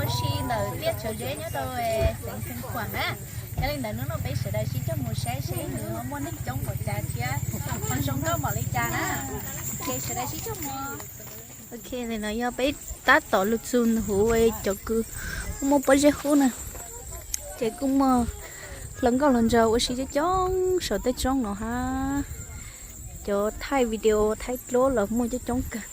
Si ntawm tiaj tshawv zeb nyob rau xeev Xeev Khuam na. Yog li ntawd hnub no peb sawv daws sib coj mus saib seb nws ho muaj neeg coob npaum cas thiab ho zoo nkauj npaum li cas na. Ces sawv daws sib coj mus. Ok, ntawm no yog peb tab tom los txog ntawm huv cov kws kuj muaj pob zeb hub na. Ces kuj muaj hluas nkauj hluas nraug ua si coob coob saum tej roob no hab. Cov thaij video thaij dluab los muaj coob coob kawg.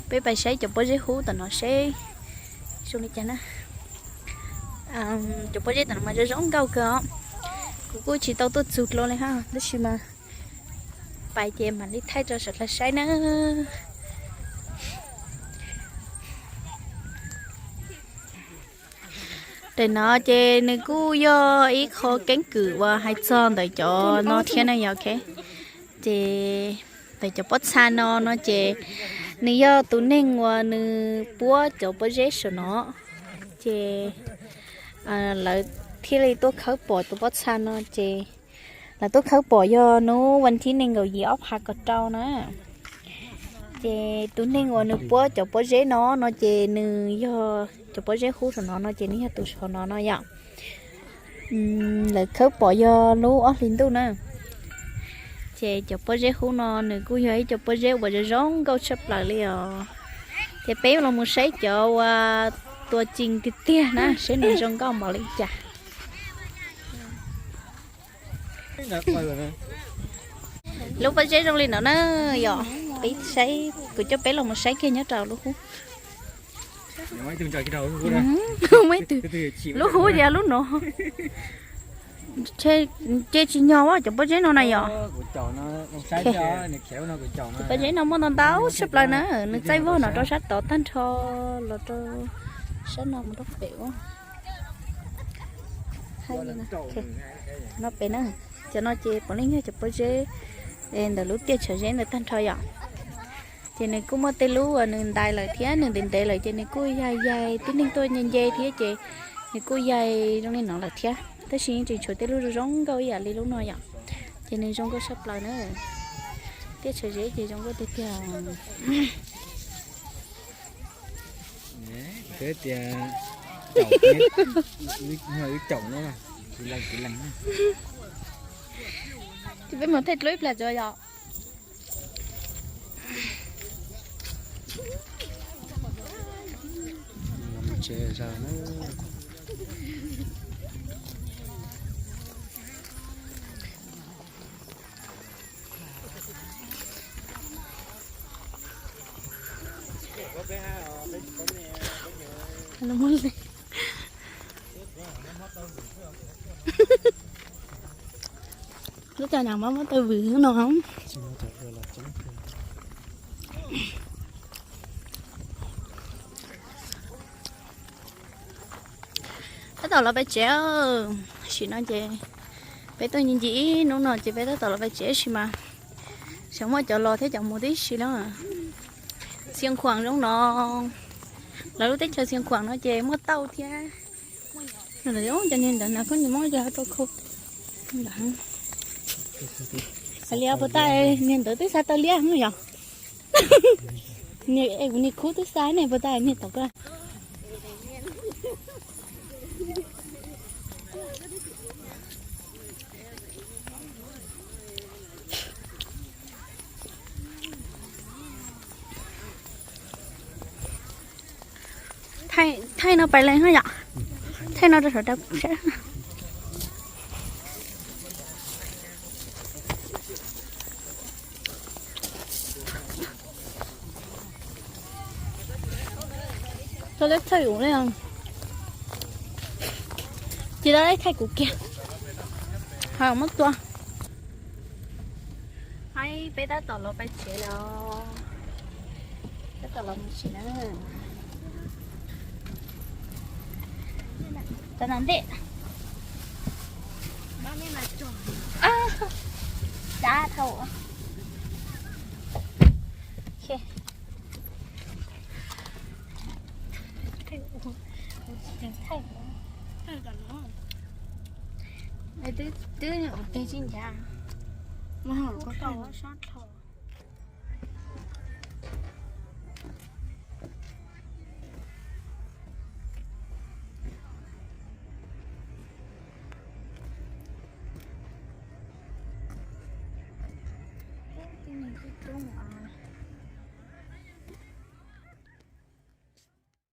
Peb pais saib cov pob zeb hub tom no seb zoo li cas na. Cov pob zeb tom no mas zoo zoo nkauj kawg os. Kuv kuj tsis tau tuaj txug dlua li hab, tab sis mas pais ces mam li thaij rau sawv daws saib na. Ntawm no ces nws kuj yog ib qho keeb kwm uas hais txog ntawm cov no thiab na yom. Ces ntawm cov pob txha no no ces nws yog tus neeg uas nws puab cov pob zeb saum no, ces lawv thiaj li tuaj khawb pom tus pob txha no ces lawv tuaj khawb pom yog hnub vas thib nees nkaum yim ob phav kaum rau na. Ces tus neeg uas nws puab cov pob zeb no no ces nws yog cov pob zeb hub saum no no ces nws yog tus saum no no yom. Lawv khawb pom yog lub ob hlis ntuj na. Ces cov pob zeb hub no nws kuj yog ib cov pob zeb uas zoo zoo nkauj tshaj plaws li os. Ces peb los mus saib cov uas tua cig tiag tiag na seb nws zoo nkauj npaum li cas. Lub pob zeb zoo li no na yom. Peb saib, kuv coj peb los mus saib kiag nyob rau lub hub. Lub hub yog lub no. Ces tsis nyog cov pob zeb no na yom. Pob zeb no muaj ntau ntau tshaj plaws na, nws txaij vog no rau sab tod tag nrho los rau sab no mus rau pem ua no pem na. Cov no ces puav leej yog cov pob zeb ntawm lub tiaj tshawv zeb ntawd tag nrho yom. Ces nws kuj muaj tej lub uas nws ntais lawm thiab nws ntev ntev lawm ces nws kuj yaig yaig tib neeg tuaj nce nce thiab ces nws kuj yaig zoo li no lawm thiab, tab sis yeej tseem tshuav tej lub zoo zoo nkauj ib yam li lub no yom. Ces nws zoo nkauj tshaj plaws na. Tiaj tshawv zeb ces zoo nkauj tiag tiag. Ces peb mus thaij dluab ib plag tso yom. Lub cov nag mob mob taw vwm no. Tab tom los pem tsev, tam sim no ces peb tuaj ncig ncig ib hnub no ces peb tab tom los pem tsev tab sis mas xyov muaj cov los thiab cov mus tib si na. Xiav Khuam zoo no, lawv lub teb chaws Xiav Khuam no ces muaj tauj thiab. Cov niag ntawd na koj niag mob yog rau khau. Xav lias puas tas, niag ntawd twb xa tau liab yom. Niag kuv niag khub twb xa ne puas tas niag tom koj. Thaij no pais leej no yom. Thaij no rau saum rau saib. Tau leb thaij ua le, ces tau leb thaij kuv kiag. Ho muab tua. Haib, peb tab tom los pais tsev lawm. Tab tom los mus tsev na. Tau ntej. Cav thaum. Twb ua teg tsis ncav. Sab dlho. Coob coob.